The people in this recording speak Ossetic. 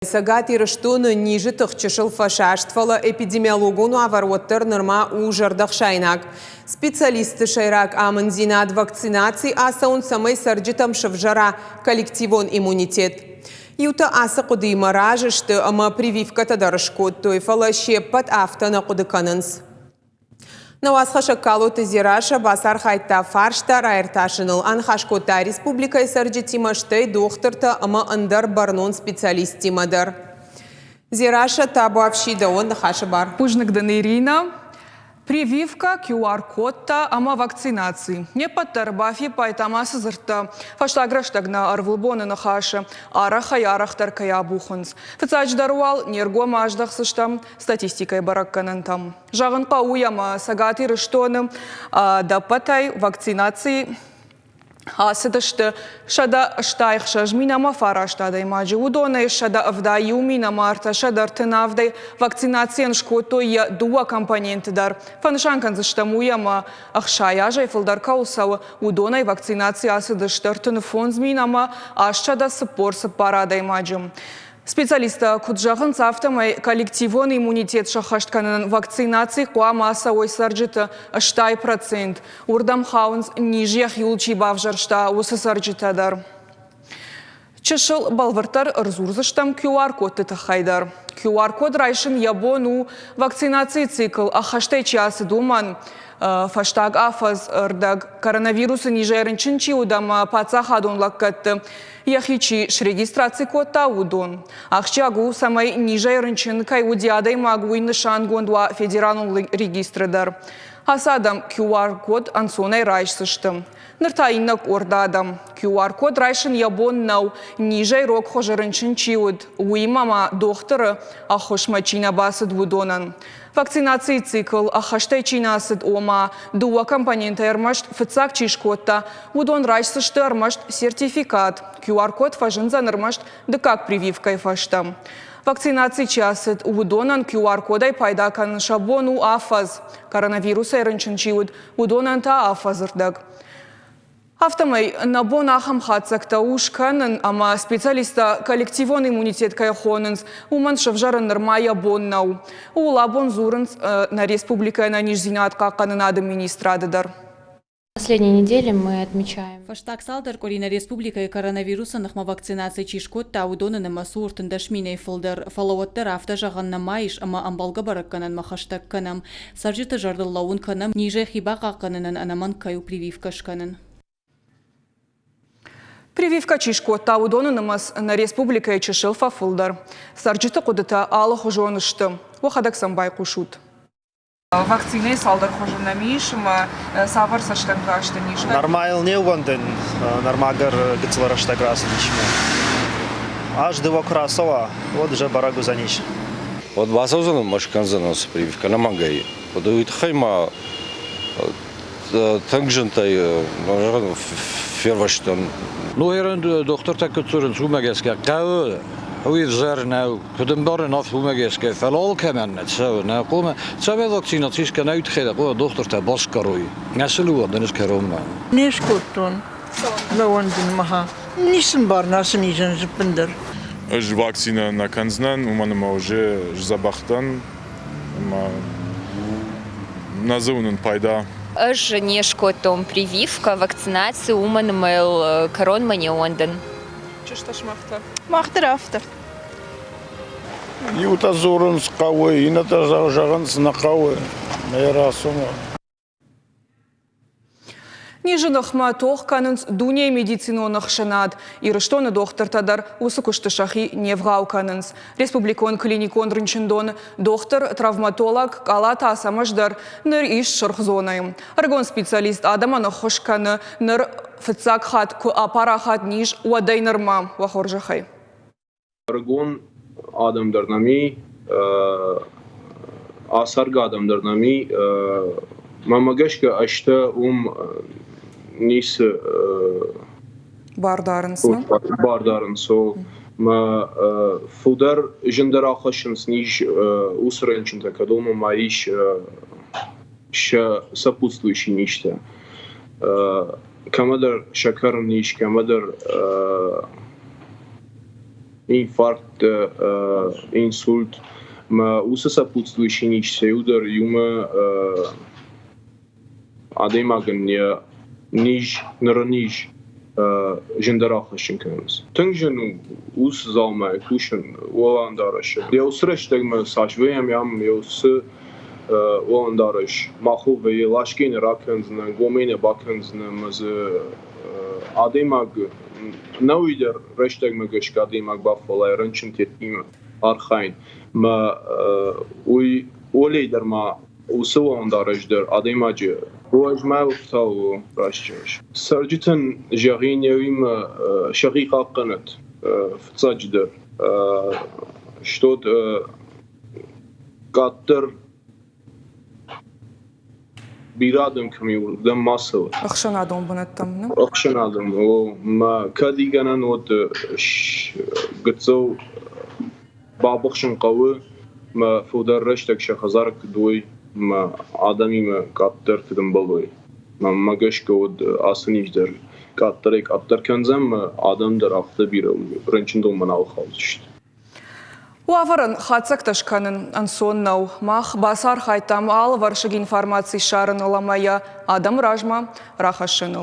Цӕгат Ирыстоны низы тых чысыл фӕсаст, фӕлӕ эпидемиологон уавӕр уӕддӕр нырма у зӕрдӕхсаинаг. Специалистты сӕйраг амынддзинад вакцинаци ацӕуын, цӕмӕй цӕрджытӕм сӕвзӕра коллективон иммунитет. Иутӕ ацы хъуыдыимӕ разы сты ӕмӕ прививкӕтӕ дӕр скодтой, фӕлӕ се ппӕт афтӕ нӕ хъуыды кӕнынц. Нӕ уацхӕссӕг Калоты Дзерассӕ бацархайдта фарста раиртасыныл, аныхас кодта республикӕйы цӕрджытимӕ, стӕй дохтыртӕ ӕмӕ ӕндӕр бӕрнон специалисттимӕ дӕр. Дзерассӕ, табуафси, дӕуӕн ныхасы бар. Бузныг дын, Ирина. Прививкӕ, QR-кодтӕ ӕмӕ вакцинаци. Не ппӕт дӕр бафиппайдтам ацы дзырдтӕ. Фӕстаг рӕстӕг нӕ ӕрвылбоны ныхасы арӕхӕй-арӕхдӕр кӕй абухынц. Фыццаджыдӕр уал не ргом аздӕхдзыстӕм статистикӕйы бӕрӕггӕнӕнтӕм. Зӕгъын хъӕуы ӕмӕ Цӕгат Ирыстоны ӕдӕппӕтӕй вакцинаци ацыдысты 166 мин ӕмӕ фараст адӕймаджы. Уыдонӕй 171 мин ӕмӕ 337-ӕй вакцинацийӕн скодтой йӕ дыууӕ компоненты дӕр. Фӕнысан кӕндзыстӕм уый, ӕмӕ 60 азӕй фылдӕр кӕуыл цӕуы, уыдонӕй вакцинаци ацыдысты 35 мин ӕмӕ 844 адӕймаджы. Специалисттӕ куыд зӕгъынц, афтӕмӕй коллективон иммунитет сӕххӕст кӕнынӕн вакцинаци хъуамӕ ацӕуой цӕрджыты 80%. Уырдӕм хауынц, низ йӕхиуыл чи бавзӕрста, уыцы цӕрджытӕ дӕр. Чысыл бӕлвырддӕр ӕрдзурдзыстӕм QR-кодты тыххӕй дӕр. QR-код райсын йӕ бон у, вакцинацийы цикл ӕххӕстӕй чи ацыд, уымӕн. Фӕстаг афӕдз ӕрдӕг коронавирусы низӕй рынчын чи уыд ӕмӕ паддзахадон лӕггӕдты йӕхи чи срегистраци кодта, уыдон. Ахсджиаг у, цӕмӕй низӕй рынчын кӕй уыди адӕймаг, уый нысангонд уа федералон регистры дӕр. Ацы адӕм QR-код ӕнцонӕй райсдзысты. Ныр та иннӕ къорд адӕм. QR-код райсын йӕ бон нӕу, низӕй рог хуызы рынчын чи уыд, уыимӕ ма дохтыры ӕххуысмӕ чи нӕ бацыд, уыдонӕн. Вакцинацийы цикл ӕххӕстӕй чи нӕ ацыд, ома дыууӕ компонентӕй ӕрмӕст фыццаг чи скодта, уыдон райсдзысты ӕрмӕст сертификат. QR-код фӕзындзӕн ӕрмӕст дыккаг прививкӕйы фӕстӕ. Вакцинаци чи ацыд, уыдонӕн QR-кодӕй пайда кӕнын сӕ бон у афӕдз. Коронавирусӕй рынчын чи уыд, уыдонӕн та афӕдзы рдӕг. Афтӕмӕй, нӕ бон ахӕм хатдзӕгтӕ у скӕнын, ӕмӕ специалисттӕ коллективон иммунитет кӕй хонынц, уымӕн сӕвзӕрын нырма йӕ бон нӕу. Ууыл абон дзурынц нӕ республикӕйы ӕнӕниздзинад хъахъхъӕнынады министрады дӕр. Последние недели мы отмечаем. Фӕстаг цалдӕр къуыри нӕ республикӕйы коронавирусы ныхмӕ вакцинаци чи скодта, уыдоны нымӕц у 13 минӕй фылдӕр. Фӕлӕ уӕддӕр афтӕ зӕгъӕн нӕма ис, ӕмӕ ӕмбӕлгӕ бӕрӕггӕнӕнмӕ хӕстӕг кӕнӕм. Цӕрджыты зӕрдыл лӕууын кӕнӕм, низӕй хи бахъахъхъӕнынӕн ӕнӕмӕнг кӕй у прививкӕ скӕнын. Прививкӕ чи скодта, уыдоны нымӕц нӕ республикӕйы чысыл фӕфылдӕр. Цӕрджыты хъуыдытӕ алыхуызон сты. Уӕхӕдӕг сӕм байхъусут. Вакцинӕйы цалдӕр хуызы нӕм ис ӕмӕ цавӕр цӕстӕнгас дын ис? Нормайыл не ууӕндын, нырма дӕр гыццыл рӕстӕг рацыдис. Аз дыууӕ куы рацӕуа, уӕд уже бӕрӕг уыдзӕнис. Уӕд бацӕудзӕн ӕмӕ скӕндзӕн ацы прививкӕ ӕнӕмӕнгӕй. Уӕд уый тыххӕй ма тынг зынтӕй фервӕзтӕн. Ну, ерын дохтыртӕ куыд дзурынц, уымӕ гӕсгӕ хъӕуы, уый ӕвзӕр нӕу. Куыд ӕмбарын, афтӕ уымӕ гӕсгӕ, фӕлӕ алкӕмӕн нӕ цӕуы, нӕ хъуамӕ цӕмӕй вакцинаци скӕна, уый тыххӕй хъуамӕ дохтыртӕ басгарой. Нӕ сыл уӕдӕн кӕронмӕ. Не скодтон лӕууӕндын мӕхӕ. Ницы мбарын ацы низӕн ӕппындӕр. Ӕз вакцинӕ нӕ кӕндзынӕн, уымӕн ӕмӕ уже сдзӕбӕх дӕн ӕмӕ нӕ дзы уынын пайда. Ӕз не скодтон прививкӕ, вакцинаци, уымӕн ӕмӕ йыл кӕронмӕ не ууӕндын. Чызджытӕ сымах та? Мах дӕр афтӕ. Иутӕ дзурынц хъӕуы, иннӕтӕ зӕгъынц нӕ хъӕуы, нӕ рацумӕ. Низы ныхмӕ тох кӕнынц дунейы медицинон ӕхсӕнад. Ирыстоны дохтыртӕ дӕр уыцы куысты сӕхи не вгъау кӕнынц. Республикон клиникон рынчындоны дохтыр-травматолог Къалаты Ацӕмӕз дӕр ныр ис сырх зонӕйы. Ӕрыгон специалист адӕмӕн ӕххуыс кӕны ныр фыццаг хатт куы апарахат низ, уӕдӕй нырмӕ. Уӕ хорзӕхӕй. Ӕрыгон адӕм дӕр нӕм и, ацӕргӕ адӕм дӕр нӕм и. Мӕнмӕ гӕсгӕ ӕзтӕ уым ницы бар дарынц, бар дарынц. Мӕ фылдӕр зындӕр ахӕссынц низ уыцы рынчынтӕ, кӕд уымӕ ма ис сӕ сопутствующий низтӕ. Кӕмӕдӕр сӕкӕры низ, кӕмӕдӕр. Инфаркт, инсульт ӕмӕ уыцы сопутствующий низтӕ иу дӕр иумӕ адӕймагӕн йӕ низ, ныры низ зындӕр ахӕссын кӕнынц. Тынг зын у уыцы дзаумайы кусын уӕлӕндарӕсы. Йӕ уыцы рӕстӕгмӕ цас вӕййӕм ам, йӕ уыцы уӕлӕндарӕс махыл вӕййы, ласгӕ нӕ ракӕндзынӕ, гомӕй нӕ бакӕндзынӕ ӕмӕ дзы адӕймаг нӕуи дӕр рӕстӕгмӕ гӕсгӕ адӕймаг бафӕллайы рынчынтимӕ архайын. Мӕ уый уӕлей дӕр ма уыцы уӕлӕндарӕс дӕр адӕймаджы уӕзмӕ ӕфтауы раст зӕгъыс. Цӕрджытӕн зӕгъин еуимӕ сӕхи хъахъхъӕнӕт фыццаджыдӕр. Стод къаддӕр бирӕ адӕм кӕм и, уырдӕм ма цӕуӕд. Ӕхсӕнадон бынӕттӕм, нӕ? Ӕхсӕнадон, о. Мӕ кӕд и гӕнӕн, уӕд гыццыл бабыхсын хъӕуы, мӕ фылдӕр рӕстӕг сӕ хӕдзары куыд уой, мӕ адӕмимӕ къаддӕр куыд ӕмбӕлой. Мӕнмӕ гӕсгӕ уӕд ацы низ дӕр къаддӕрӕй-къаддӕр кӕндзӕн, мӕ адӕм дӕр афтӕ бирӕ рынчындонмӕ нал хаудзысты. Уавӕрӕн хатдзӕгтӕ скӕнын ӕнцон нӕу. Мах бацархайдтам алывӕрсыг информаци ссарыныл ӕмӕ йӕ адӕмы размӕ рахӕссыныл.